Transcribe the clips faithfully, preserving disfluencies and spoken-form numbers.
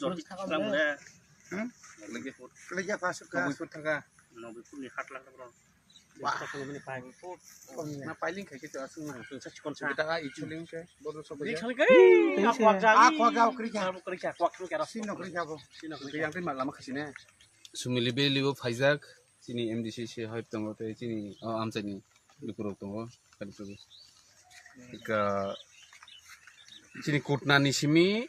Joti thakam le. Hmm? Lagi food. Lagi apa suka? Noboi food thaka. Noboi food ni hat lakh bro. Wah. Kami ni paling food. Na paling kayak gitu asal nang. Sungsa chikon sa. Kita ka ichuling ke. Bodo sobo ya. Ichuling ke. Aku agak. Aku agak kerja. Aku kerja. Aku kerja. Sino kerja bo. Sino kerja. Yang terima lama ke sini. Sumili beli bo phaijak. Chini M D C se hoi tongo tei chini o amchaini lukurok tongo. Kani sugu. Ika chini kutnani simi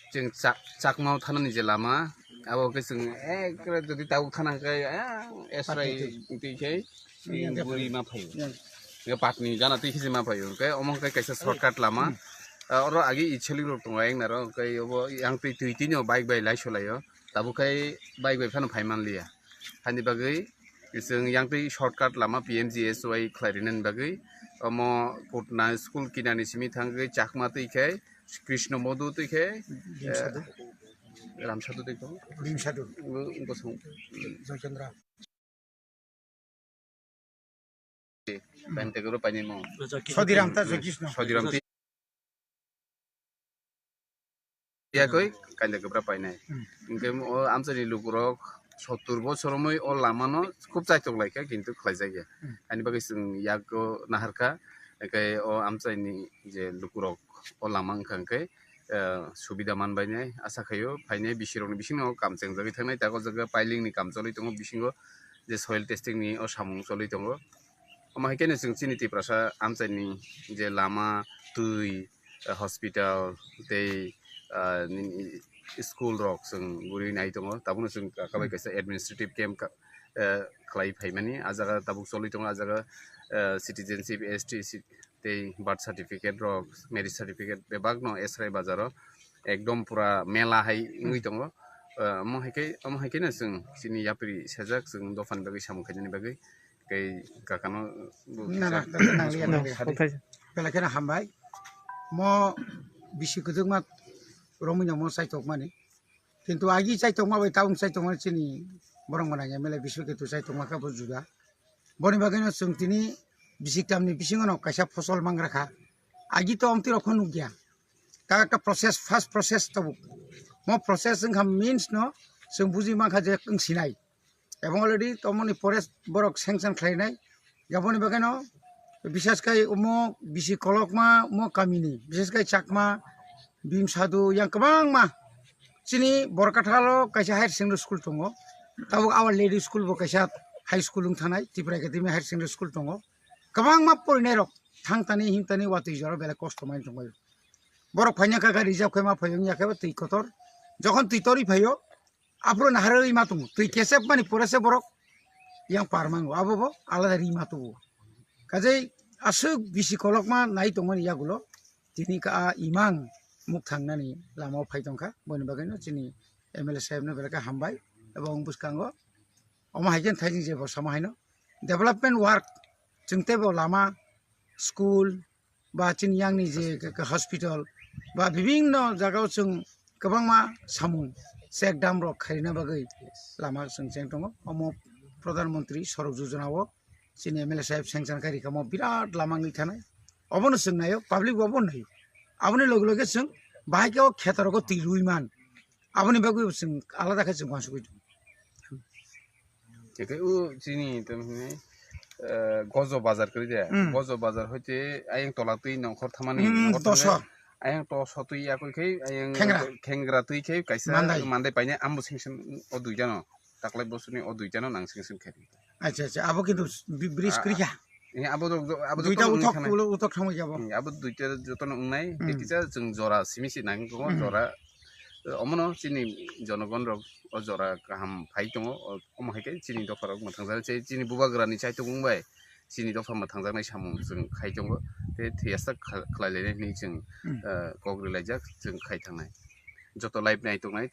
chwng chak-, chakmao thanani je lama, abo khe chwng ekre jodi tabuk thana hwnkhe, ah, esrai twi khe, patni twi. Buri ma phaio. Ika patni gana twi khe se ma phaio. Hwnkhe omo hwnkhe kaisa shortcut lama. Ah, oro agi ichheli rok tongo, ayang naro hwnkhe obo yang twi, twi twi no bike bai lai solaio. Tabuk khai bike bai phano phai manliya. Hani bagwi chwng yang twi shortcut lama P M G S Y khlai rinani bagwi omo Kutna school kinani simi thangwi Chakma twi khe Krishna Modu twi khe, Bhim Sadhu. Eh, Ram Sadhu twi khe. Bhim Sadhu. Bo, bo song. Joy Chandra. Paimtego ro painai mo. Sodiram ta Joy Krishna. Sodiram twi. Yakoi kainda gabra painai. Hmm. Hingke o amchani lukurok sottur bosor romoi o lamano khub chaitok laikha, kintu khlaijak ya. Hmm. Ani bagwi chwng yago naharkha, hingke o amchani je lukurok o lama wngkha hingke, eh, subida manbainai asa khaio, phainai bisirokni bisingo kam chengjagwi thangnai, tak o jaga piling ni kam choli tongo, bisingo je soil testing ni o samung choli tongo. Omo hai khe no chwng chini Tiprasa amchaini je lama, twi, eh, hospital tei, ah, nini school rok chwng guriwi nai tongo. Tabukno chwng kabai kaisa administrative camp ka, eh, khlai phaimani. Ah jaga tabuk choli tongo, ah jaga, eh, citizenship, S T, tei birth certificate rok, marriage certificate bebakno Esrai bazaro ekdom pura mela hai wngwi tongo. Eh, omo hai khe, omo hai khe no chwng chini yapri sejak, chwng dophani bagwi samung khainani bagwi. Tei kakano bo Na, na, kisa kaka nangliya, nangliya. Sadi. Belai kheno hambai. Mo bisi kwdwkma romwi no mo chaitokmani. Kintu agi chaitokma bai tabuk chaitokmani chini borok mwnang M L A bisi kwtwi chaitokma khe bo juda. Boni bagwi no chwng tini bisi tamni bisingo no kaisa phosol mangra kha. Agi to omtwi rok kho nukya. Ka, ka process, first process tabuk. Mo process wngkha means no chwng buji mankha je wng sinai. Ebong already tomoni pore borok sanction khlainai. Aboni bagwi no bisas khai omo bisi kolokma mo kamini, bisas khai Chakma, Bhim Sadhu yang kwbangma. Chini Borkathalo kaisa higher secondary school tongo. Tabuk our lady school bo kaisa high school wng thanai, Tripura Academy higher secondary school tongo. Kwbangma porinai rok thang tani him tani watwi jora belai kosto mai tongbaio. Borok phaina kha kha reserve khai ma phaio wngya khe bo twi kotor. Jokhon twi torwi phaio, aphuru naharwi ma tongo. Twi kesep mani pore se borok yang par mango. Abo bo alada ri ma tubu. Kajai aswk bisi kolokma nai tongmani yagulo tini ka a imang muk thangnani lama o phai tongkha. Boni bagwi no chini M L A saheb no belai khe hambai. Ebo wng bwskango omo hai khe thaijing je bo sama haino development work chwng teibo lama, school, ba chini yang ni je ke, ke hospital ba bibinno jaga o chwng kwbangma samung check dam rok khairina bagwi lama chwng cheng tongo. Omo Pradhan Mantri Sorok Yojana o chini M L A saheb sanction khai rikha, omo birat lama wngwi thanai. Obono chwng naio, public bo obono naio. Aboni loge loge chwng bahai khe o kheto rogo twi rwi man. Aboni bagwi bo chwng alada khe chwng uansugwi tongo. Tei o chini tamo hwnwi, eh, Gojo bazar kwrwi de. Hmm. Gojo bazar hoite ayang tola twi nongkhor thamani Hmm, nongkhor toso. Thamani ayang toso twi yakwi khe ayang Khengra. Khengra twi khe kaisa Mandai. Mandai paine ambo sing sing o duita no. Taklai bosoni o duita no nang sing sing khe. Acha, acha, abo kintu bi-, bridge Ah, kwrwi kha. Eh, abo do, abo do Duita tong uthok, thanai. Ulo uthok thangwi jabo. Hmm, abo duita jotono wngnai, Hmm. Tei kisa chwng jora simi si nang tongo, Hmm. Jora, eh, omono chini jonogon rok o jora kaham phai tongo, o, omo hai khe chini dopha rok mwthangjaknai, chini bubagra ni chaitung wng bai chini dopha mwthangjaknai samung chwng khai tongo, tei thwiyasak kha-, khlai lainai hwnwi chwng, Hmm. Eh, kok rwlaijak chwng khai thangnai. Joto live nai tongnai,